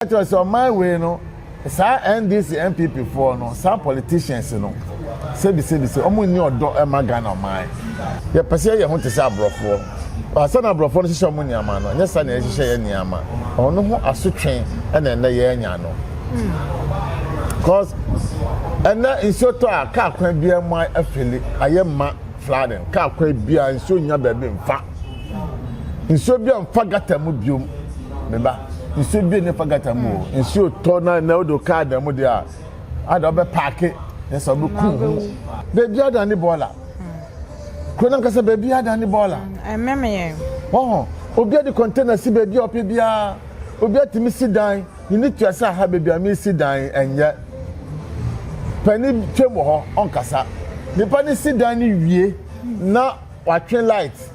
Kyerɛ sɛ ɔman wei no, saa NDC NPP foɔ no, saa politicians no, sɛbi sɛbi sɛ ɔmo nni ɔdɔ ɛma Ghana ɔman. Yɛpɛ sɛ yɛyɛ ho te sɛ aborɔfoɔ. Sɛ na aborɔfoɔ no hyehyɛ ɔmo nneɛma no, ɛnyɛ saa na yɛhyehyɛ yɛn nneɛma. Ɔno ho asotwe ɛna ɛnɛ yɛnya no. Cause ɛnɛ nsuo tɔ a, kaa kwan biara mu afeli, ayɛ ma flooding. Kaa kwan biara nsuo nya baabi nfa. Nsuo bi a nfa gutter mu biom, meba nsuo bi ne fa gutter mu o. Nsuo tɔ na o do kaa da mu deɛ a, ada ɔbɛ park ne sɛ ɔbɛ kun ho. Beebi ada ne bɔɔla kuro nankasa, beebi ada ne bɔɔla. Ɛmɛmɛ yɛn. Wɔn obi de container si beebi a ɔpɛ biara, obi atumi si dan ne ne tua sɛ aha beebi a mi si dan ɛnyɛ panin twam wɔ hɔ ɔnkasa. Nipa ne si dan ne wie na watwe light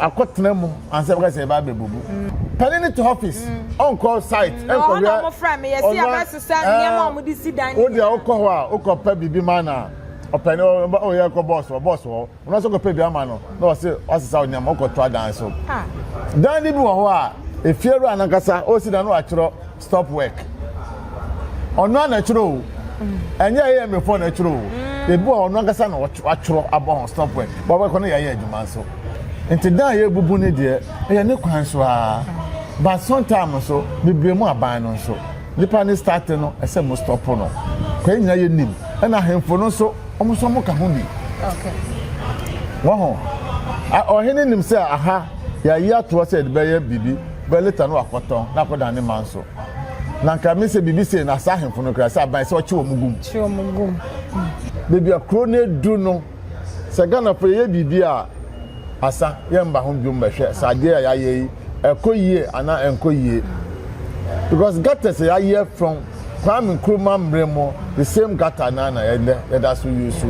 akɔtena mu ansa bɛka sɛ ɛba abɛbubu. Panin ne te office, ɔnkɔ site. Ɛnkɔ na ɔmo frɛ mi yɛsi abɛsesa nneɛma a ɔmo de si dan. O deɛ, wokɔ hɔ a, wokɔ pɛ biribi ma na ɔpɛni ɔyɛ kɔ boss hɔ, boss hɔ ɔno nso kɔ pɛ bi ama no na ɔsi ɔsesa nneɛma ɔkɔ adan so. Dan ni bi wɔ hɔ a, efie wura nankasa ɔsi dan no, atwerɛ "stop work". Ɔno ana kyerɛ o, ɛnyɛ ɛyɛ mmefo na kyerɛ o. Ebi wɔ ɔno ankasa na watwerɛ abɔ ho "stop work". Bɔbɔ kɔ no yɛyɛ adwuma nso. Nti dan a yɛbubu ne deɛ, ɛyɛ ne kwan so a, but sometimes nso bebree mu aban no nso, nipa ne start no, ɛsɛ mo stop no kwan nyinaa. Yɛ nim ɛna ahemfo no nso, wɔn nso wɔn ka ho bi. Wɔn ho ɔhene nim sɛ aha yɛayi atoɔ sɛ yɛde bɛyɛ biribi bɛ later no akɔtɔn na akɔdan ne ma nso na nka mi sɛ biribi sɛ na asa ahemfo no kura sɛ aban sɛ ɔkye wɔn gum. Kye wɔn gum. Beebi a kuro no edu no, sɛ Ghana fo yɛyɛ biribi a, asa yɛn ba ho biom bɛhwɛ sɛ adeɛ a yɛayɛ yi ɛkɔ yie anaa ɛnkɔ yie, because gutters a yɛayɛ from Kwame Nkrumah mmerɛ mu, the same gutter na yɛdɛ yɛda so use.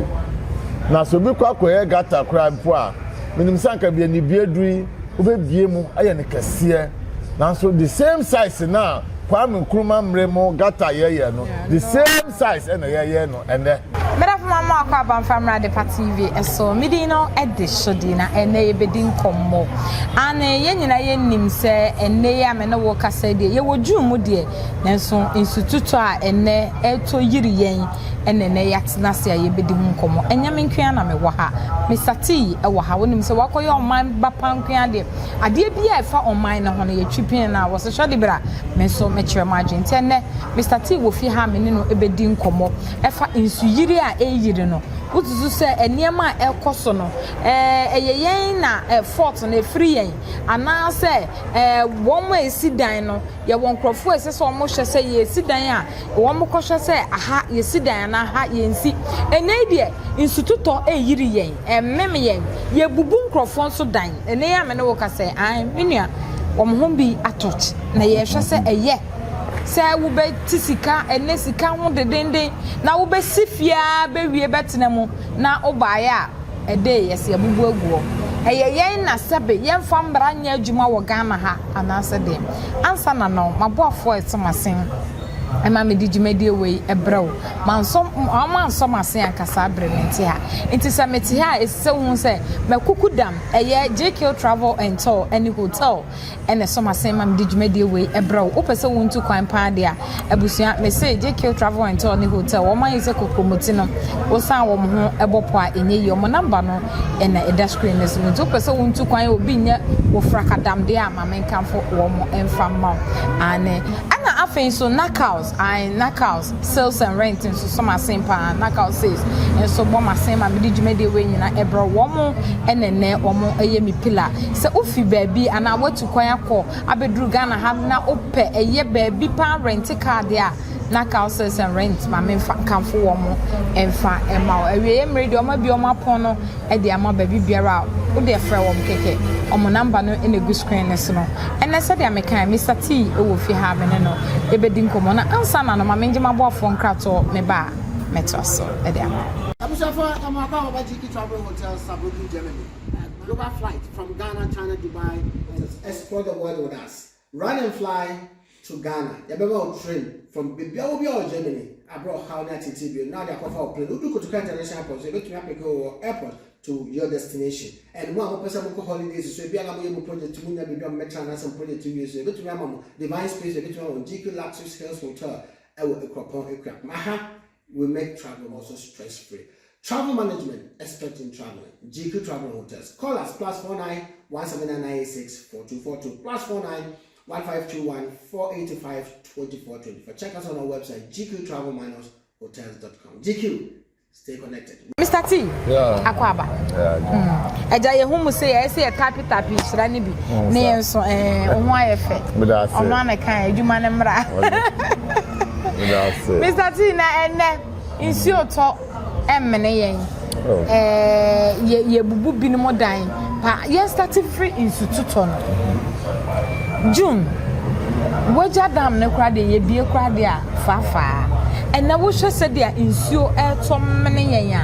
Na sɛ obi kɔ akɔyɛ gutter koraa mpo a, menim sɛ anka bi anibie duru yi, wobɛbie mu ayɛ no kɛseɛ, nanso the same size na Kwame Nkrumah mmerɛ mu gutter yɛyɛ no, the same size ɛna yɛyɛ no ɛnɛ. Mɛdafo ma mo akɔ abamfa Adepa TV ɛso. Medi no ɛde sodi na ɛnɛ yɛbɛdi nkɔmmɔ ane. Yɛn nyinaa yɛnim sɛ ɛnɛ yi a me ne wo kasa deɛ, yɛwɔ June mu deɛ, nanso nsututɔ a ɛnɛ ɛtɔ yiri yɛn ɛna ɛnɛ yɛatena ase a yɛbɛdi ho nkɔmmɔ. Ɛnyɛ me nkoa na mewɔ ha, Mr T ɛwɔ ha. Wonim sɛ wakɔyɛ ɔman ba pa nkoa deɛ, adeɛ bi a ɛfa ɔman no ho no, yɛtwi pin no a wɔsɛ de bra me nso mekyerɛ mo adwene. Nti ɛnɛ Mr T wɔ fie ha, me ne no ɛbɛdi nkɔmmɔ ɛfa nsuyiri a ɛyiri no. Wotutu sɛ nneɛma a ɛkɔ so no, ɛyɛ yɛn na fault no ɛfiri yɛn anaasɛ wɔn a ɛsi dan no? Yɛwɔ nkurɔfoɔ a ɛsɛ sɛ wɔn hwɛ sɛ yɛsi dan a, wɔn kɔhwɛ sɛ aha yɛsi dan anaa aha yɛnsi. Ɛnɛ yi deɛ, nsututɔ ɛyiri yɛn, ɛmem yɛn, yɛbubu nkurɔfoɔ nso dan. Ɛnɛ yi a me ne wo kasa, ae, me nua, wɔn ho bi atɔ na yɛhwɛ sɛ ɛyɛ sɛ wobɛti sika. Ɛnɛ sika ho dedenden na wobɛsi fie a bɛwie bɛtena mu na wobaeɛ a, ɛde yɛsɛ yɛbubu agu hɔ. Ɛyɛ yɛn na sɛbe yɛmfa mmara nyɛ adwuma wɔ Ghana ha anaasɛ deɛ? Ansa na no maboafoɔ a ɛte masen ɛma mede dwumadie wei ɛbrɛ wo, mansɔ ɔma ansɔ m'asen ankasa abrɛ me nte ha. Nti sɛ mete ha a, ɛsi sɛ wohu sɛ makuku dam ɛyɛ JK Travel and Tour ɛne Hotel ɛna ɛsɔ m'asen ma mede dwumadie wei ɛbrɛ wo. Wopɛ sɛ wontu kwan paa deɛ a, abusua, mese JK Travel and Tour ne Hotel, wɔn ayɛ sɛ kokromoti no, wosan wɔn ho ɛbɔ po a ɛnyɛ yie. Wɔn number no ɛna ɛda screen no so. Nti wopɛ sɛ wontu kwan, obi nyɛ wɔ frakadam deɛ a, ma menkamfo wɔn ɛmfa mma wo ane. Ɛna afei nso Nakaus, ae, Nakaus Sales and Rent nso so m'asen paa. Nakaus Sales nso bɔ m'asen ma mede dwumadie wei nyinaa ɛbrɛ wɔn. Ɛna nnɛ wɔn ɛyɛ me pillar. Sɛ wofi baabi anaa woatu kwan akɔ abɛduru Ghana ha na wopɛ ɛyɛ baabi paa rent car deɛ a, Nakaus Sales and Rent, ma memfa nkamfo wɔn ɛmfa ɛma wo. Awieeɛ mmerɛ deɛ, wɔn abi wɔn apɔn no ɛde ama baabi biara a wode frɛ wɔn kɛkɛ. Wɔn number no ɛna egu screen no so no. Ɛnɛ sɛdeɛ meka, Mr T ɛwɔ fie ha, me ne no ɛbɛdi nkɔmmɔ. Na ansa na no, ma mengye m'aboafoɔ nkratoɔ, me ba a mɛtoa so ɛde ama. Abusuafo, ɛmo akɔ a wɔba GK Travel Hotel, Saarbrücken, Germany. Global flight from Ghana, China, Dubai, and explore the world with us. Run and fly to Ghana. Yɛbɛma wo train from baabi a wobi a wɔ Germany. Abrɛ ɔhaw ne atete bio na ɔde akɔfa wo plane. Wodu Kotoka International Airport so, yɛbɛtumi apick wo wɔ airport. to your destination. And mo a mopɛ sɛ mokɔ holidays so, ebi a na moyɛ mo project mu nya baabi a mobɛtra anaasɛ mo project wie so, yɛbɛtumi ama mo Divine Space, yɛbɛtumi ama mo GQ Luxury Hills Hotel ɛwɔ Ekuropɔn Ekuapem. Aha, we make travel also stress free. Travel management, expert in traveling. GQ Travel Hotels. Call us +49 17996 4242 +49 1521 485 2424. Check us on our website gqtravel-hotels.com. GQ, stay connected. Mr. T, akɔ aba. Ɛgya yɛ hu mu sɛ yɛ sɛ yɛ tapi tapi nhyira no bi ne yɛn nso ɛɛ ho ayɛ fɛ. Ɔno ana kan adwuma no mmra. Mr. T na ɛnɛ nsuo tɔ ɛmmene yɛn. Ɛɛ yɛ yɛbubu binom dan pa yɛn start firi nsututɔ no. June wagya dam ne kora deɛ yɛbie kora deɛ a faafaa ɛnɛ wohwɛ sɛdeɛ nsuo ɛretɔ mmene yɛn a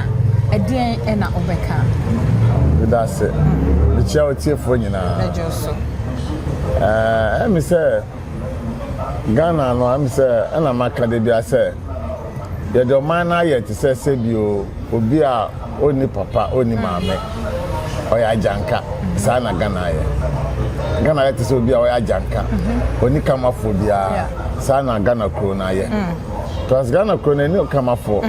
ɛdeɛn ɛna wobɛka? Meda ase. Mekyia otiefoɔ nyinaa. Mɛgye so. Ɛmi sɛ Ghana no, ɛmi sɛ ɛna maka de bia sɛ yɛde ɔman no ayɛ te sɛ sɛbio obi a ɔnni papa, ɔnni maame, ɔyɛ agyanka. Saa na Ghana ayɛ. Ghana ayɛ te sɛ obi a ɔyɛ agyanka, ɔnni kamafoɔ biara. Saa na Ghana kuro no ayɛ, because Ghana kuro no ɛni kamafoɔ.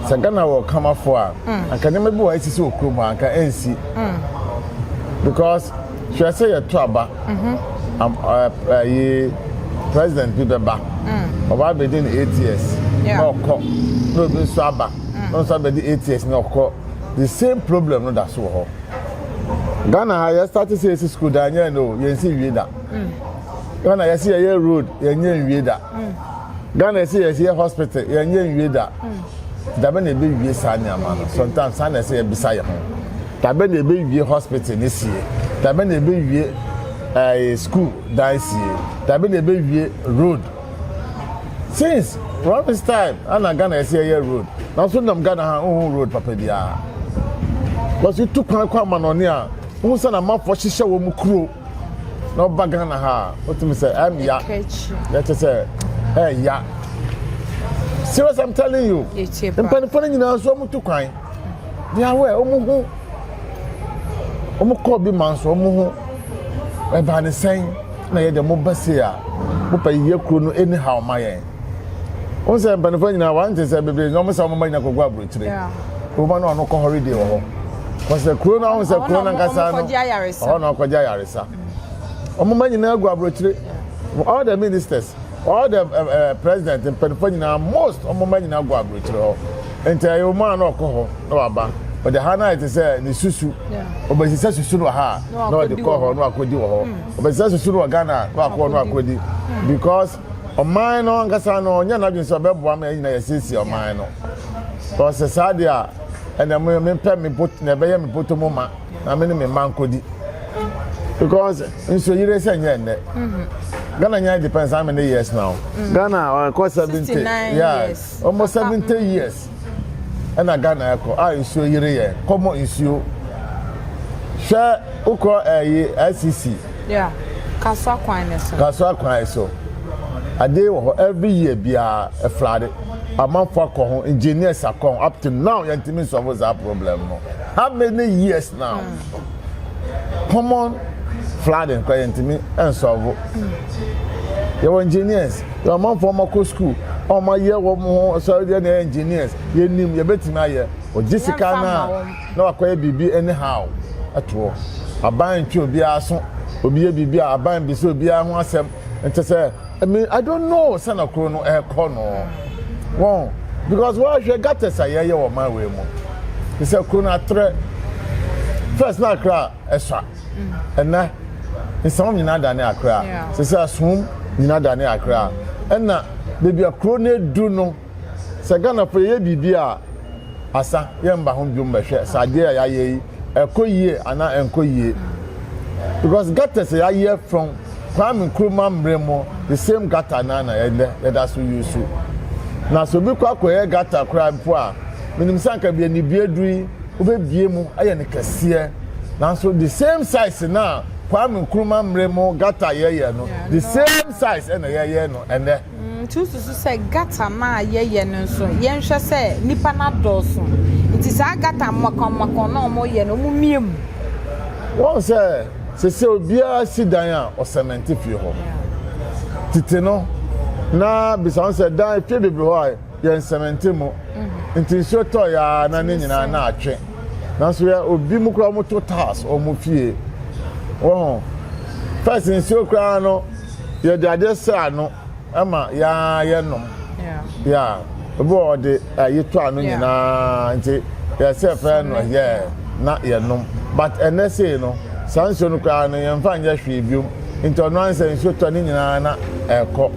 Sɛ Ghana wɔ kamafoɔ a, anka nneɛma bi wɔ esisi wɔ kurom hɔ anka ɛnsi, because hwɛ sɛ yɛto aba, ɛyi president bi bɛba, ɔba abɛdi ne 8 years na ɔkɔ, na obi nso aba na nso abɛdi 8 years na ɔkɔ. The same problem no da so wɔ hɔ. Ghana ha, yɛ start sɛ yɛsi school da, nyɛ no yɛnsi wie da. Ghana, yɛsi yɛyɛ road, yɛnyɛ nwie da. Ghana, yɛsi yɛsi yɛ hospital, yɛnyɛ nwie da. Dabe na ebe wie saa nneɛma no? Sometimes saa na ɛsɛ yɛbisa yɛn ho: dabe na ebe wie hospital ne sie? Dabe na ebe wie school dan sie? Dabe na ebe wie road? Since Rawlings time ana Ghana yɛsi yɛyɛ road, nanso nam Ghana ha ohun road papa biara. Wɔsi tu kwan kɔ amanɔne a, ohun sɛ na amanfoɔ hyehyɛ wɔn mu kuro na ɔba Ghana ha a, wotumi sɛ ɛmya yɛkyɛ sɛ ɛɛya. Serious, I'm telling you. Mpanimfoɔ no nyinaa nso, wɔn tu kwan, they are aware, wɔn ho wɔn kɔɔ bi ma nso wɔn ho ɛbaa ne sɛn na yɛ deɛ mo ba se a mo pɛ yie kuro no anyhow ma yɛn. Wɔn sɛ mpanimfoɔ nyinaa wɔn ante sɛ bebree na wɔn sɛ wɔn mma nyinaa kɔgu aburokyire, wɔn ma no ɔno kɔ holiday wɔ hɔ kɔsɛ kuro no ahun sɛ kuro no ankasa no ɔhɔ na ɔkɔgye ayaresa. Wɔn mma nyinaa gu aburokyire. All the ministers, all the president, mpanimfoɔ nyinaa, most wɔn mma nyinaa gu aburokyire hɔ. Nti ɛyɛ wɔn a na ɔkɔ hɔ na waba, ɔde ha na ayɛ te sɛ ne susu. Ɔbɛsisa susu no wɔ ha na ɔde kɔ hɔ na wakɔdi wɔ hɔ. Ɔbɛsisa susu no wɔ Ghana na wakɔ hɔ na wakɔdi, because ɔman no ankasa no ɔnyɛ n'adwene sɛ ɔbɛboa ma yɛn nyinaa yɛsiesie ɔman no. Ɔsɛ saa deɛ a ɛna mo mepɛ me bot na ɛbɛyɛ me bɔtɔ mu ma na me ne me mma nkɔdi, because nsuo yire sɛ nyɛ nnɛ. Ghana nya depends how many years now? Ghana ɔkɔ 70, yeah, almost 70 years ɛna Ghana ɛkɔ a nsuo yire yɛ kɔmɔ nsuo. Hwɛ, wokɔ ɛyi SCC. Yeah, Kasoa kwan ne so. Kasoa kwan so adeɛ wɔ hɔ every year biara ɛflood. Amanfo akɔ ho, engineers akɔ ho, up to now yɛntumi solve saa problem no. How many years now? Common flooding kora yɛntumi nsolve. Yɛwɔ engineers, yɛwɔ amanfo ɔmo akɔ school, ɔmo ayɛ wɔn ho sɔrɔ deɛ na yɛ engineers, yɛnim yɛbɛtumi ayɛ. Ɔgye sika na na wakɔyɛ biribi anyhow ɛtoɔ. Aban ntwi obiara so, obi yɛ biribi a aban bi sɛ obiara ho asɛm nkyɛ sɛ, I mean, I don't know sɛ na kuro no ɛrekɔ no wɔn, because wɔahwɛ gutters a yɛyɛ wɔ man wei mu te sɛ kuro no atrɛ. First na Akra ɛsua, ɛnɛ nsɛm nyinaa dane Akra sɛ asom nyinaa dane Akra. Ɛna beebi a kuro no edu no sɛ Ghana fo yɛyɛ biribi a asa yɛmba ho biom bɛhwɛ sɛ adeɛ a yɛayɛ yi ɛkɔ yie anaa ɛnkɔ yie, because gutters a yɛayɛ from Kwame Nkrumah mmerɛ mu, the same gutter na na yɛdɛ yɛda so use. Na sɛ obi kɔ akɔyɛ gutter koraa mpo a, menim sɛ anka bia ne bie duru yi wobɛbie mu ayɛ ne kɛseɛ, nanso the same size na Kwame Nkrumah mmerɛ mu gutter yɛyɛ no, the same size ɛna yɛyɛ no ɛnɛ. Nti wosusu sɛ gutter no a yɛyɛ no nso, yɛnhwɛ sɛ nipa no adɔɔso. Nti saa gutter mmakɔnmmakɔn no a wɔyɛ no, wɔmmie mu. Wɔn sɛ sese obiara si dan a ɔsɛmɛnte fie hɔ. Tete no na bisa wɔn sɛ dan fie bebree hɔ a yɛn sɛmɛnte mu. Nti nsuo tɔ ya na ne nyinaa na atwe. Nanso yɛ obi mu koraa wɔn to tiles wɔn fie. Wɔn first nsuo koraa no yɛde adeɛ sɛ ano. Ɛma yaa yɛnom. Yeah. Obi wɔ ɔde ayi to ano nyinaa nti yɛsɛ fɛ no yɛ na yɛnom. But ɛnɛ sei no saa nsuo no koraa no yɛmfa nyɛ hwee biom nti ɔno ansɛ nsuo tɔ ne nyinaa na ɛkɔ.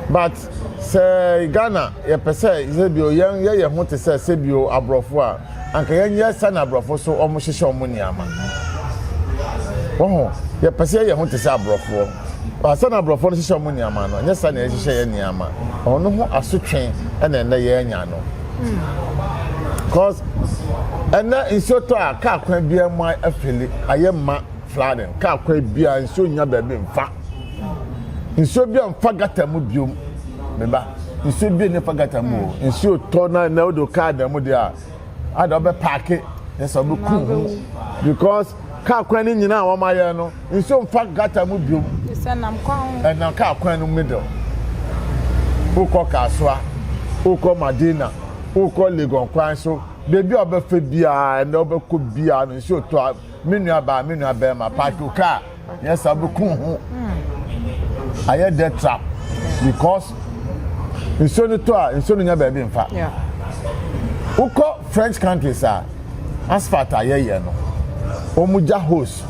But sɛ Ghana yɛpɛ sɛ sɛbio yɛn yɛ yɛn ho te sɛ sɛbio aborɔfo a anka yɛnyɛ sɛnea aborɔfo so wɔn hyehyɛ wɔn nneɛma. Wɔho yɛpɛ sɛ yɛyɛ ho te sɛ aborɔfoɔ. Sɛnea aborɔfo no hyehyɛ wɔn nneɛma no, ɛnyɛ sɛnea yɛhyehyɛ yɛn nneɛma. Ɔno ho asotwe na ɛnɛ yɛanya no. Cause ɛnɛ nsuo tɔ a kaa kwan biara mu afili ayɛ ma flooding. Kaa kwan biara nsuo nya baabi mfa. Nsuo bi mfa gata mu biom. Meba nsuo bi nfa gata mu o. Nsuo tɔ na na wode kaa da mu deɛ a ada ɔbɛ paake ne sɛ ɔbɛ kun ho because kaa kwan no nyinaa wɔn ayɛ no nsuo nfa gata mu biom ɛnam kaa kwan no middle wokɔ Kasoa wokɔ Madina wokɔ Legon kwan so beebi a ɔbɛfɛ biara ɛnna ɔbɛkɔ biara no nsuo tɔ a me nua baa me nua bɛrima paaki o kaa. Yɛ saa bɛku ho ayɛ death trap because nsuo no tɔ a nsuo no nya baabi nfa. Wokɔ French countries a asphalt a yɛyɛ no wɔn gya hose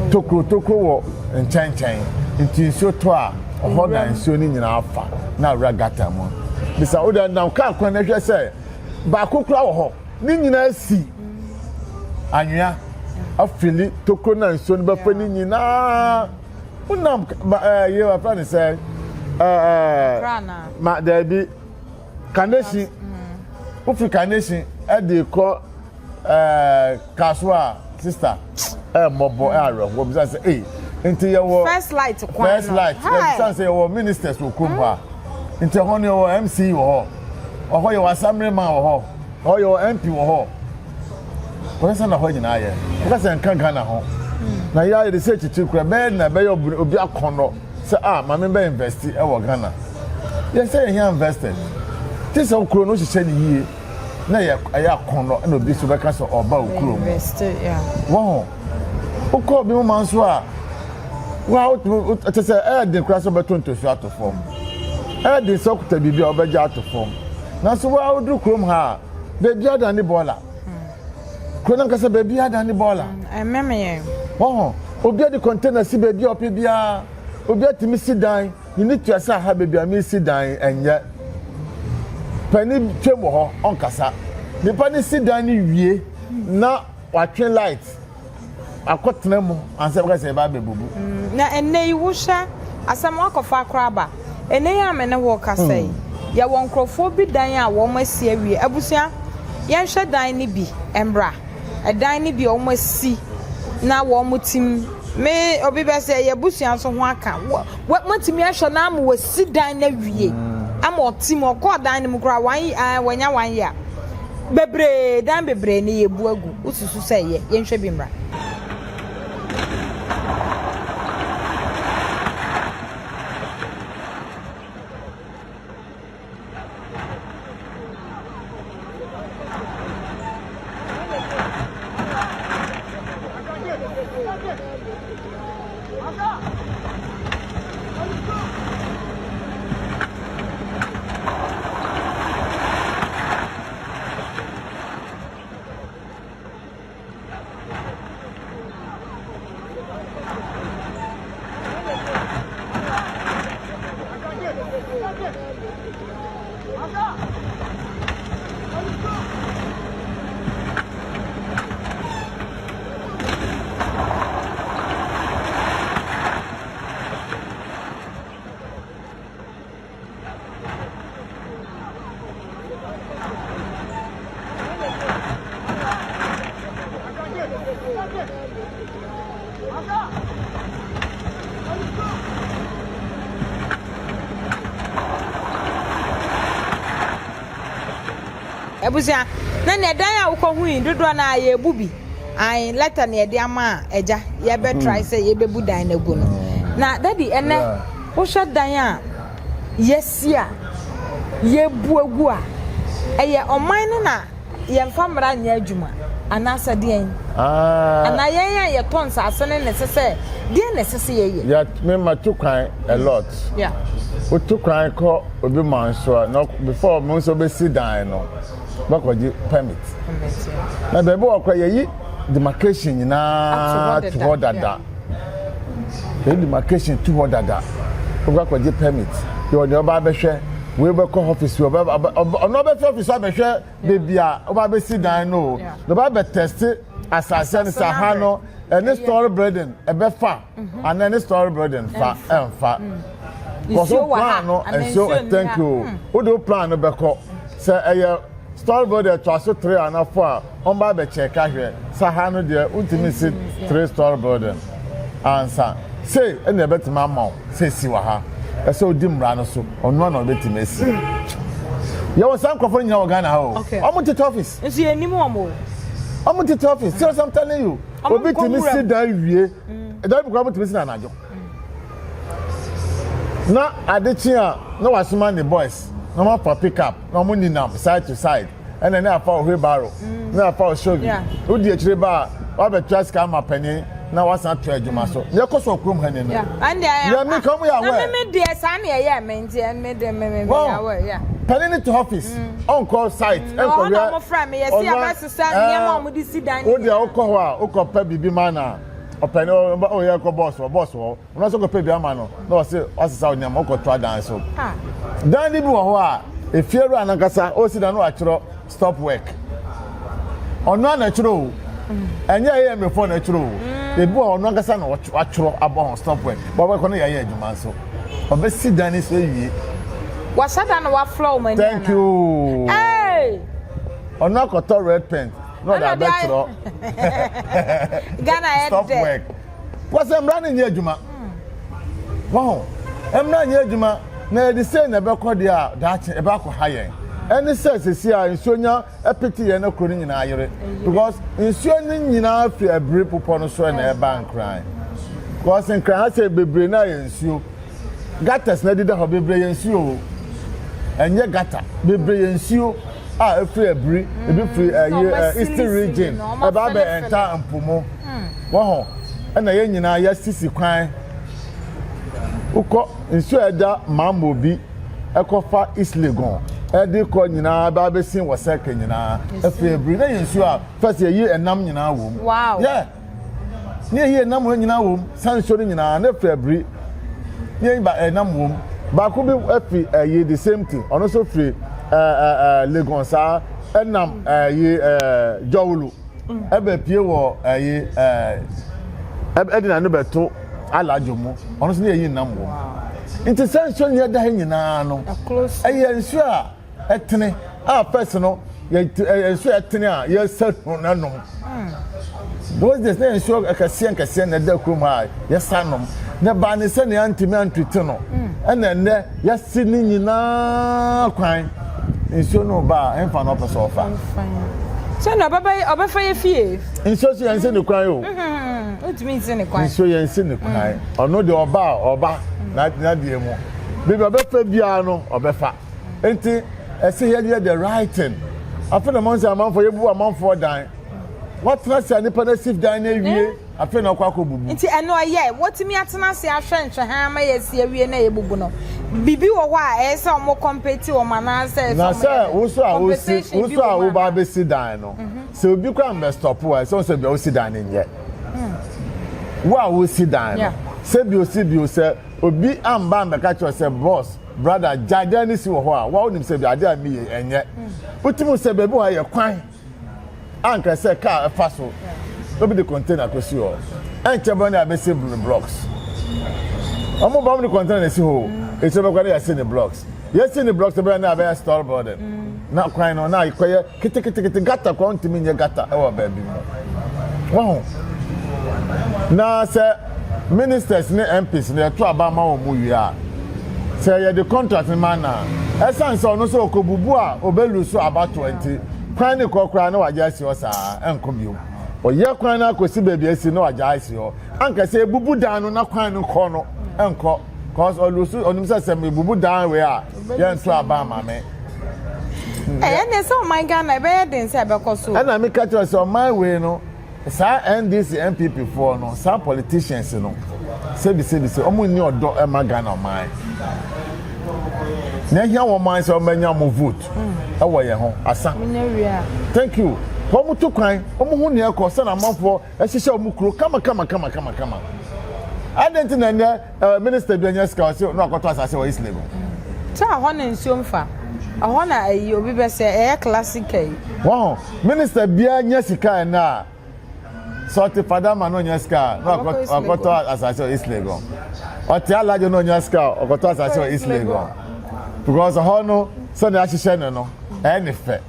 tokuro tokuro wɔ nkyɛnkyɛn nti nsuo tɔ a ɔhɔ na nsuo no nyinaa fa na awura gutter mu. Bisa wo deɛ nam kaa kwan na hwɛ sɛ baako kura wɔ hɔ. Ne nyinaa si anwea afili tokuro na nsuo no bɛfa ne nyinaa wonam ɛɛ yɛ wafra ne sɛ ɛɛ ma daabi kanehyi wofiri kanehyi ɛde kɔ ɛɛ kasoa sista ɛmmɔbɔ ɛawerɛhoɔ bisa sɛ ee nti yɛwɔ first light kwan first light yɛbisa sɛ yɛwɔ ministers wɔ kurom hɔ a nti ɛhɔ no yɛwɔ mc wɔ hɔ ɔhɔ yɛwɔ assemblyman wɔ hɔ ɔhɔ yɛwɔ mp wɔ hɔ kɔsɛ sɛ na hɔ nyinaa yɛ wɔka sɛ nka Ghana ho na yɛ ayɛ de sɛ kyikyiri kura bɛyɛ na bɛyɛ obi akɔnɔ sɛ a maame bɛ invest ɛwɔ Ghana yɛ sɛ yɛhia investors te sɛ kuro no hyehyɛ ne yie na ɛyɛ ɛyɛ akɔnnɔ na obi nso bɛka sɛ ɔba wo kurom wɔn ho wokɔ obi mu ma nso a wa wotumi kyɛ sɛ ɛyɛ den koraa sɛ ɔbɛto ntosuo ato fam ɛyɛ den sɛ ɔkuta biribi a ɔbɛgye ato fam nanso wa woduru kurom ha a baabi ada ne bɔɔla kuro no ankasa baabi ada ne bɔɔla wɔn ho obi de container si baabi a ɔpɛ biara obi atumi si dan. Ne tua sɛ aha baabi a meresi dan ɛnyɛ. Panin twam wɔ hɔ ɔnkasa. Nipa no si dan no wie na watwe light akɔtena mu ansa bɛka sɛ ɛba abɛbubu. Mm, na ɛnnɛ yi wohwɛ asɛm wakɔfa koraa ba. Ɛnnɛ yi a me ne wo kasa yi, yɛwɔ nkurɔfoɔ bi dan a wɔn asi awie. Abusua, yɛnhwɛ dan no bi mmra. Ɛdan no bi a wɔn asi na wɔn tim. Me obi bɛ sɛ yɛ abusua nso ho aka. Wɔ moatumi ahwɛ no ama wasi dan no awie ama ɔte mu ɔkɔɔ dan no mu koraa one year wanya one year bebree dan bebree ne yɛbu agu wosusu sɛ ɛyɛ yɛnhwɛ bi mmra. Abusua, na nea dan a wokɔ hui dodoɔ no ara yɛrebu bi. Ae, letter na yɛde ama a agya yɛbɛ try sɛ yɛbɛbu dan no agu no. Na daddy ɛnɛ wohwɛ dan a yɛasi a yɛbu agu a, ɛyɛ ɔman no na yɛmfa mmara nyɛ adwuma anaasɛ deɛn? Anaa yɛn a yɛtɔ nsase no na ɛsɛ sɛ deɛn na ɛsɛ sɛ yɛyɛ? Yeah, me ma tu kwan a lot. Yeah. Wotu kwan kɔ obi man so a, na before mo nso bɛsi dan no, bɛkɔgye permit. Na baabi wɔ kora yɛyi demarcation nyinaa to hɔ dada. Yɛyi demarcation to hɔ dada. Wokɔ akɔgye permit. Yɛ ɔne ɔba abɛhwɛ. Wei bɛkɔ office ɔbɛ ɔno ɔbɛfɛ office abɛhwɛ baabi a ɔba abɛsi dan no o. Na ɔba abɛtɛste asase no sɛ ha no ɛne story building ɛbɛfa anaa ɛne story building fa ɛnfa. Kɔso plan no nsuo thank you. Wode wo plan no bɛkɔ sɛ ɛyɛ story building ɛtoa so three anaa four a wɔn ba abɛkyɛk ahwɛ sɛ ha no deɛ wontumi nsi three story building ansa sei ɛna ɛbɛtumi ama wo sɛ si wɔ ha ɛsɛ odi mmara no so ɔno na ɔbɛtumi asi yɛwɔ saa nkurɔfoɔ no nyinaa wɔ Ghana ha o wɔn tete office nso yɛ nim wɔn o wɔn tete office serious I'm telling you obi tumi si dan wie ɛdan bi kora wɔn tumi si na anadwo na ade kye a na wasoma ne boys na wɔn afa pick up na wɔn nenam side to side ɛna ne afa wheelbarrow ne afa shovel wodi akyire ba a wabɛtua sika ama panyin na wasan to adwuma so yɛ kɔ so kurom ha ni no yɛ mi ka wɔn yɛ awɛ na mi deɛ saa na ɛyɛ mi nti mi de mi mi yɛ awɛ ya panyin ne te office ɔnkɔ site ɛnkɔ wia ɔno ɔmo fira mi yɛ si abɛsesa nneɛma ɔmo de si dan ne o deɛ ɔkɔ hɔ a ɔkɔ pɛ biribi ma na ɔpɛni ɔyɛ kɔ bɔs hɔ bɔs hɔ. Ɔno nso kɔpɛ bi ama no na ɔse ɔsesa wo nneɛma wokɔto adan so. Dan no bi wɔ hɔ a efiewura no ankasa ɔsi dan no watwerɛ stop work. Ɔno a na ɛtwerɛ o. Ɛnyɛ ɛyɛ mmefoɔ na ɛtwerɛ o. Ebi wɔ hɔ ɔno ankasa na watwerɛ abɔ ho stop work. Bɔbɛkɔ no yɛyɛ adwuma nso. Ɔbɛsi dan no so awie. Wahyɛ da na waflɔ wɔn ani. Thank you. Hey! Ɔno akɔtɔ red paint na ɔde abɛtwerɛ. Ghana yɛ dɛ. Stop work. Wɔsɛ mmara no nyɛ adwuma. Wɔho, mmara nyɛ adwuma na yɛde sei na ɛbɛkɔ deɛ a daakye ɛbɛakɔ ha yɛn. Ɛne sɛ sɛsi a nsuo nya ɛpete yɛn na kuro no nyinaa yere because nsuo no nyinaa firi abiri popɔ no so na ɛba Nkran. Because Nkran ha sɛ bebree na yɛ nsuo. Gutters na ɛdeda hɔ bebree yɛ nsuo o. Ɛnyɛ gutter, bebree yɛ nsuo a ɛfiri abiri, ebi firi ɛyi ɛ eastern region ɛba abɛ ɛnta mpo mu. Wɔho ɛna yɛn nyinaa yɛasisi kwan. Wokɔ nsuo a ɛda Mammobi ɛkɔfa East Legon ɛde kɔ nyinaa ɛba abɛsin wɔ circle nyinaa ɛfiri abiri na yɛ nsuo a first yɛyi ɛnam nyinaa wɔ mu. Wow. Yeah. Ne yɛyi ɛnam hɔ nyinaa wɔ mu saa nsuo no nyinaa na ɛfiri abiri ne yɛyi ba ɛnam wɔ mu baako bi ɛfiri ɛyi the same thing ɔno nso firi ɛɛ ɛɛ Legon saa ɛnam ɛyi ɛɛ Jɔwolo ɛbɛ pie wɔ ɛyi ɛɛ ɛde n'ano bɛto Alajo mu ɔno nso ne yɛyi nam wɔ mu nti sɛ nsuo nyɛ da ha nyinaa no ɛyɛ nsuo a ɛtene a first no yɛ ɛyɛ nsuo ɛtene a yɛsa no na nom those days na yɛ nsuo akɛseɛ nkɛseɛ na ɛda kurom ha yɛsa nom na baa ne sɛ nea ntumi antutu no ɛna ɛnɛ yɛsi ne nyinaa kwan nsuo no ba a ɛnfa na ɔpɛ sɛ ɔfa. sɛ na ɔbɛbɛ ɔbɛfa yɛ fie. nsuo so yɛn nsi ne kwan o. ntumi nsi ne kwan. nsuo yɛn nsi ne kwan ɔno deɛ ɔba a ɔba n'adeɛ mu beebi ɔbɛfa biara no ɔbɛfa. Nti ɛsɛ yɛ yɛ the right thing. Afei na mo nsɛ amanfoɔ yɛbu amanfoɔ dan. Watena ase a nipa no asi dan no awie afei na ɔkɔ akɔ bubu. Nti ɛno ɛyɛ wɔtumi atena ase ahwɛ nhwɛhan ama yɛasi awie na yɛbubu no. Biribi wɔ hɔ a ɛyɛ sɛ wɔn compete wɔn anaasɛ Na sɛ wo so a wosi wo so a woba abɛsi dan no sɛ obi kora mbɛ stop a ɛsɛ sɛ bia wosi dan no nyɛ. Wo a wosi dan no sɛ bi osi bi o sɛ obi amba ambɛka kyerɛ sɛ boss Brother, gyae dan no si wɔ hɔ a, wa wonim sɛ bi ade a meyɛ ɛnyɛ. Wotumi hu sɛ baabi wɔ ha yɛ kwan a nka sɛ kaa ɛfa so. Obi de container kɔsi hɔ. Ɛnkyɛ bɔ ne abɛsi no blocks. Wɔn ba wɔn de container na esi hɔ o. Ekyir bɛkɔ ne yɛsi ne blocks. Yɛsi ne blocks bɛyɛ ne abɛyɛ store building. Na kwan no na akɔyɛ ketekete gutter koraa wontumi nyɛ gutter wɔ baabi mu. Wahu? Na sɛ ministers ne MPs no yɛto aba ma wɔn wie a, sɛ yɛde contract no ma no a, ɛsiane sɛ ɔno nso ɔkɔbubu a ɔbɛlu so abatoɔ nti, Kwan no kɔ koraa na wagya asi hɔ saa, ɛnkɔ bio. Ɔyɛ kwan no akɔsi baabi asi na wagya asi hɔ. Anka sɛ ebubu dan no na kwan no kɔ no, ɛnkɔ. Cause ɔlusu, ɔnim sɛ sɛ mebubu dan wei a, yɛnto aba ama me. Ɛyɛ ne sɛ ɔman Ghana ɛbɛyɛ den sɛ ɛbɛkɔ so. Ɛna meka kyerɛ sɛ ɔman wei no, Saa NDC NPP foɔ no saa politicians no sɛbi sɛbi sɛ wɔn nni ɔdɔ ɛma Ghana ɔman. Na ehia wɔn man sɛ wɔn bɛnya wɔn vote ɛwɔ yɛn ho asa. Thank you. Wɔn to kwan wɔn ho nea ɛkɔ sɛ na amanfoɔ ɛhyehyɛ wɔn kuro kama kama kama kama kama. Adɛn ti na ɛnɛ ɛɛ minister bi anya sika ɔsɛ na wakɔtɔ asase wɔ East Legon. Sɛ ɛhɔ na nsuo mfa, ɛhɔ na ayi obi bɛ sɛ ɛyɛ classic ayi. Wɔn minister biara nya sika ɛnɛ a sɛ ɔte Fadama na ɔnya sika a na wakɔtɔ asase wɔ East Legon. Ɔte Alajo na ɔnya sika a ɔkɔtɔ asase wɔ East Legon because ɛhɔ no sɛnea ahyehyɛ no no ɛyɛ ne fɛ.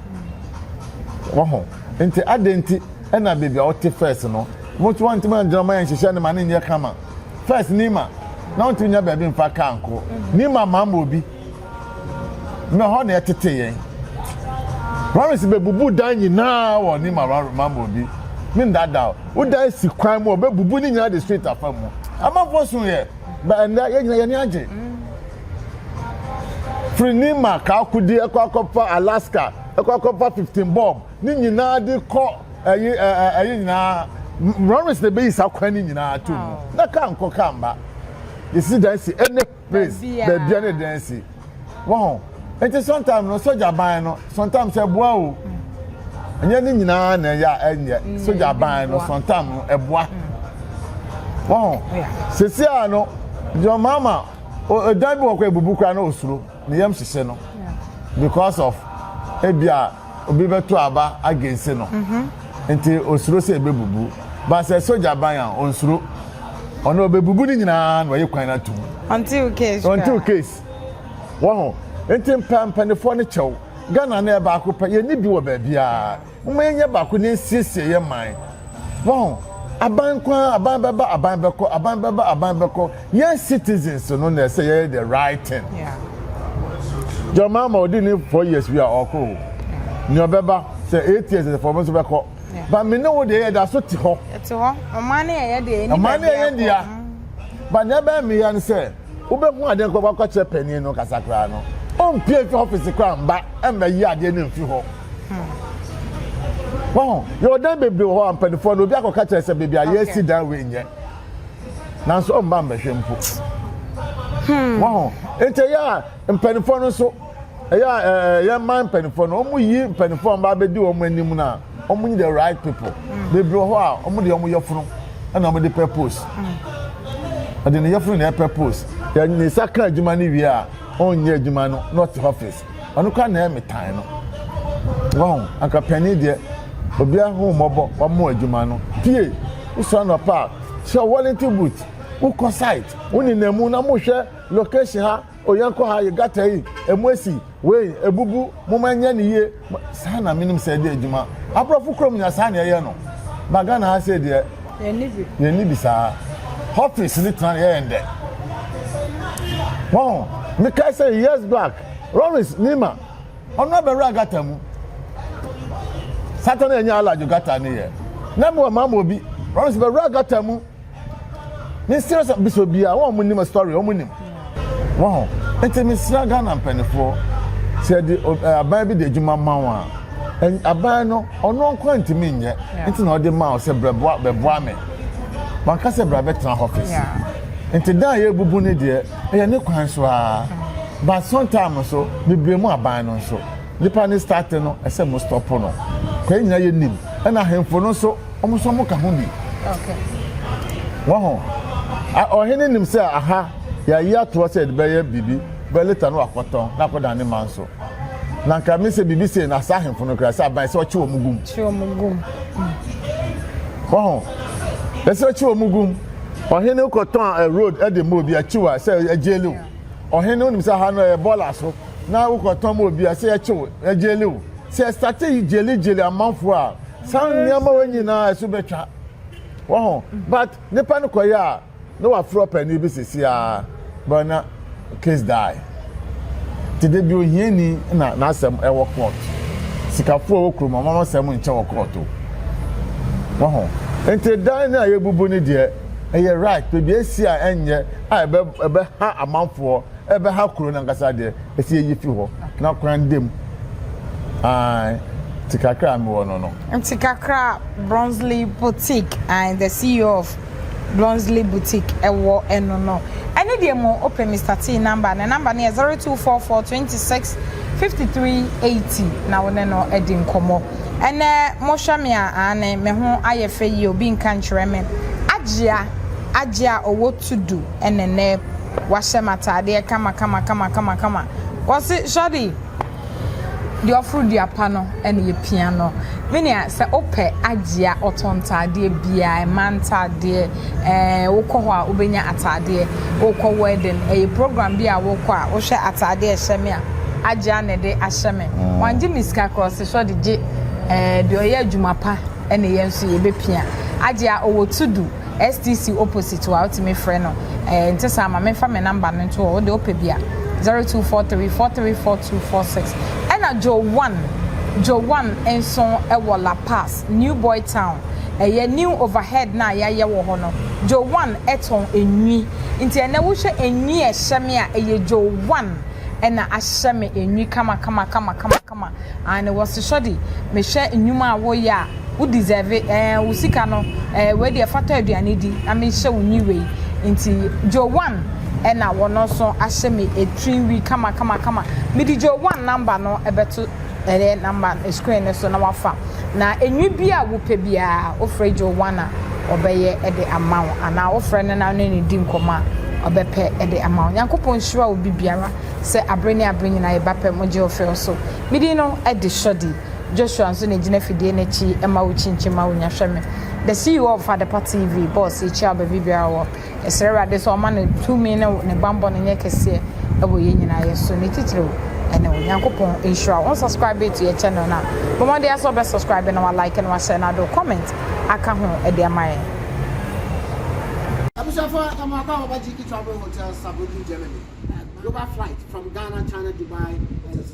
Wɔn nti adɛn nti ɛna baabi a ɔte first no mo nso wɔn ntoma ngyina ɔmo ayɛ nhyehyɛ no ma ne nyɛ kama. First Nima na wontumi nya baabi mfa kaa nkɔ. Nima maa ma obi. Na hɔ na ɛtete yɛn. Lawrence bɛbubu dan nyinaa wɔ Nima maa ma obi. Me ndada o. Wo dan si kwan mu ɔbɛbubu ne nyinaa de street afa mu. Amanfoɔ so yɛ. Ba ɛnɛ yɛn nyinaa yɛn ani agye. Firi Nima Kaakudi ɛkɔ akɔfa Alaska ɛkɔ akɔfa 15 bomb ne nyinaa de kɔ ɛyi ɛɛ ɛyi nyinaa lawrence na ebeyi saa kwan ne nyinaa to mu na kaa nkɔ kaa mba yɛsi dan si ɛne place beebia ne dan si wɔn nti sometimes no sogya ban no sometimes ɛboa o ɛnyɛ ne nyinaa na ɛyɛ a ɛnyɛ mm, sogya ban no sometimes no ɛboa wɔn sisi a no John Mahama ɛdan bi wɔ kɔ ebubu kora na osuro ne yam hyehye no because of ebia. obi bɛto aba against no nti osuro sɛ ebebubu ba sɛ sogya ban a onsuro ɔno obebubu ne nyinaa na ɔyɛ kwan no atum until case until case wɔn ho nti mpa mpanimfoɔ no kyɛw Ghana no yɛ baako pɛ yɛn ni bi wɔ baabiara wɔn yɛn nyɛ baako ne nsiesie yɛ man wɔn aban kwan aban bɛba aban bɛkɔ aban bɛba aban bɛkɔ Yɛn citizens no na ɛsɛ yɛyɛ the right thing. John Mahama odi ne 4 years bi a ɔkɔ o. Nea ɔbɛba sɛ 8 years sɛ fɔm nso bɛkɔ. But me ne wo deɛ yɛda so te hɔ. Te hɔ. Ɔman ne yɛyɛ deɛ yɛni Ɔman ne yɛyɛ dea. But nea ɛbɛyɛ me ya ne sɛ wobɛhu adeɛ nkɔ akɔ kyerɛ panin no kasa koraa no. Ɔmpie mfi office koraa mba mmɛyi adeɛ no mfi hɔ. Wɔn yɛwɔ dan bebree wɔ hɔ a mpanimfoɔ no obi akɔka kyerɛ sɛ beebi a yɛsi dan wei nyɛ. Nanso ɔmma mmɛhwɛ mpo. Hmm. Wɔn nti ɛyɛ a mpanimfoɔ no nso ɛyɛ a ɛɛ yɛn mman mpanimfoɔ no wɔn yi mpanimfoɔ a wɔn ba abɛdi wɔn anim na wɔn yi the right people. Hmm. Bebree wɔ hɔ a wɔn de wɔn yɛfunu ɛna wɔn de pɛ post. Hmm. Ɔde ne yɛfunu na ɛpɛ post. Yɛ ne nsa ka adwuma no wie a ɔnyɛ adwuma no na ɔte office. Ɔno koraa na ɛyɛ me tan no. Wɔn anka panin deɛ obiara ho mmɔbɔ wɔn adwuma no pie wosɔ anɔpa a hyɛ wellington boot wokɔ site wonenam mu na mohwɛ location ha oyɛnkɔ ha yɛ gata yi emu esi wei ebubu mo ma nyɛ ne yie saa na menim sɛ ɛde adwuma aborɔfo kurom nya saa na ɛyɛ no ba Ghana ha sɛ deɛ yɛnni bi saa office ne tena yɛ yɛn dɛ wɔn mekae sɛ years back Lawrence Nima ɔno abɛwura gata mu satan ɛnyɛ alajo gata ne yɛ na mi wɔ maa ma obi Lawrence bɛwura gata mu ne serious bisa obi a wɔn a wɔn nim story wɔn nim wɔn ho nti mesra Ghana mpanimfoɔ sɛ yɛde aban bi de adwuma ma wɔn a aban no ɔno nko ntumi nyɛ nti na ɔde ma wo sɛ brɛboa bɛboa me wanka sɛ bra bɛtena office nti dan a yɛbubu ne deɛ ɛyɛ ne kwan so ara but sometimes nso bebree mu aban no nso nipa ne start no ɛsɛ mo stop no kwan nyinaa yɛ nim ɛna ahemfo no nso wɔn nso wɔn ka ho bi wɔn ho ɔhene nim sɛ aha yɛayi atoɔ sɛ yɛde bɛyɛ biribi bɛ later no wakɔtɔn na akɔdan ne man so na nka mi sɛ biribi sei na saa ahemfo no kura sɛ aban sɛ ɔkye wɔn gum kye wɔn gum wɔn ho ɛsɛ ɔkye wɔn gum ɔhene kɔtɔn a road ɛde mu obi akyiw a sɛ ɛgyeli o ɔhene onim sɛ ha no ɛyɛ bɔɔla so na wokɔtɔn mu obi a sɛ ɛkyew ɛgyeli o sɛ ɛsate yi gyeli gyeli amanfoɔ a saa nneɛma wɔ nyinaa ɛso bɛtwa wɔn ho but nipa no kɔyɛ a na wafrɛ ɔpanin bi sisi a but na case die te de bi ohiani na n'asɛm ɛwɔ court. Sikafoɔ a ɛwɔ kurom wɔn asɛm nkyɛ wɔ kɔɔto. Wahu? Nti dan no a yɛbubu no deɛ, ɛyɛ right. Baabi asi a ɛnyɛ a ɛbɛ ɛbɛha amanfoɔ, ɛbɛha kuro no ankasa deɛ, ɛsɛ yɛyi fi hɔ na kwan da mu. Ae, nti kakra a mewɔ no no. Nti kakra Bronzeley Boutique, ae, the CEO of Blonsley Boutique wɔ ɛno no. Ɛne deɛ mu wopɛ Mister T number a, ne number no yɛ 0244 26 53 80 na wo ne no adi nkɔmmɔ. Ɛnɛ mohwɛ me a, aane, me ho ayɛ fɛ yie, obi nka nkyerɛ me. Agyea, Agyea a ɔwɔ Tudu ɛna ɛnɛ wahyɛ m'ataadeɛ kama kama kama kama kama. Wɔse, Shorty! Deɛ ɔforo dua pa no na yɛpia no. Me nua, sɛ wopɛ agye a, ɔtɔn ntaadeɛ biara, mmaa ntaadeɛ, ɛɛ wokɔ hɔ a wobɛnya ataadeɛ. Wokɔ wedding, ɛyɛ program bi a wokɔ a, wohwɛ ataadeɛ a ɛhyɛ me a, agye a na ɛde ahyɛ me. Wangye me sika koraa, ɔse sɛ ɔde gye ɛɛ deɛ ɔyɛ adwuma pa na yɛn nso yɛbɛpia. Agye a ɔwɔ Tudu. STC opposite hɔ a wotumi frɛ no ɛɛ nte saa ma memfa me number no nto hɔ wo deɛ wopɛ bi a 0243 434246 ɛna Joe One Joe One nso ɛwɔ La Paz New Boy Town ɛyɛ new overhead no a yɛayɛ wɔ hɔ no Joe One ɛtɔn enwi nti ɛnɛ wohwɛ enwi a ɛhyɛ me a ɛyɛ Joe One ɛna ahyɛ me enwi kama kama kama kama kama Aane wɔse sɔde mehwɛ nnwuma a woyɛ a wo deserve ɛɛ wo sika no ɛɛ wei deɛ fa tɔ aduane di na menhyɛ wo nyi wei nti Joe one ɛna wɔno nso ahyɛ me etiri nwi kama kama kama mede Joe one number no ɛbɛto ɛyɛ number screen no so na wafa na enwi bi a wopɛ biara wofrɛ Joe one a ɔbɛyɛ ɛde ama wo anaa wofrɛ no na ne ne di nkɔmɔ a ɔbɛpɛ ɛde ama wo Nyankopɔn nhyira wo bibiara sɛ abere ne abere nyinaa yɛba pɛ mo gye ɔfɛw so. Me din no de Shordy. Joshua nso na egyina afidie no akyi ma wo kyinkyin ma wo nya hwɛ me. The CEO of Adepa TV, boss, yɛkyia wo baabi biara wɔ. Yɛsrɛ Awurade sɛ ɔma ne tumi ne ne bammɔ no nyɛ kɛseɛ wɔ yɛn nyinaa yɛ so, ne titiriw ne wo. Nyankopɔn nhyira wo. Wo subscribe to yɛ channel no a, bɔ mmɔden ara sɛ wobɛ subscribe na wa like na wa share na ade wo comment aka ho de ama yɛn. Abusuafo, ɛma akɔ a wɔba GK Travel Hotel, Saarbrücken, Germany. Global flight from Ghana, China, Dubai.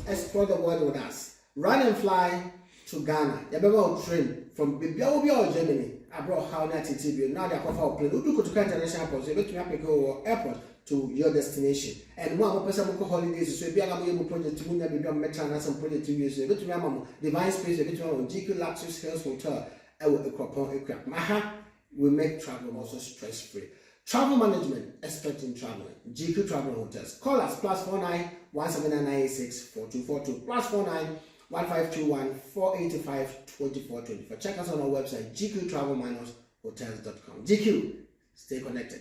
Explore the world with us. Run and fly to Ghana. Yɛbɛma wo train from baabi a wɔ biara wɔ Germany abrɛ ɔhaw ne ateetee bio na wode akɔfa wo plane. Wodu Kotoka International Airport so yɛbɛtumi apeke wo wɔ airport to your destination. And mo a mopɛ sɛ mokɔ holidays so ebia na moyɛ mo project munya baabi a mobɛtra anaasɛ mo project wie so yɛbɛtumi ama mo Divine Space, yɛbɛtumi ama mo GQ Luxus Hills Hotel ɛwɔ Akuropɔn Akuapem. Aha we make travel also stress free. Travel management, expert in traveling. GQ Travel Hotels. Call us plus 49 17996 4242 plus 49 1521 485 2424. Check us on our website gqtravel-hotels.com. GQ, stay connected.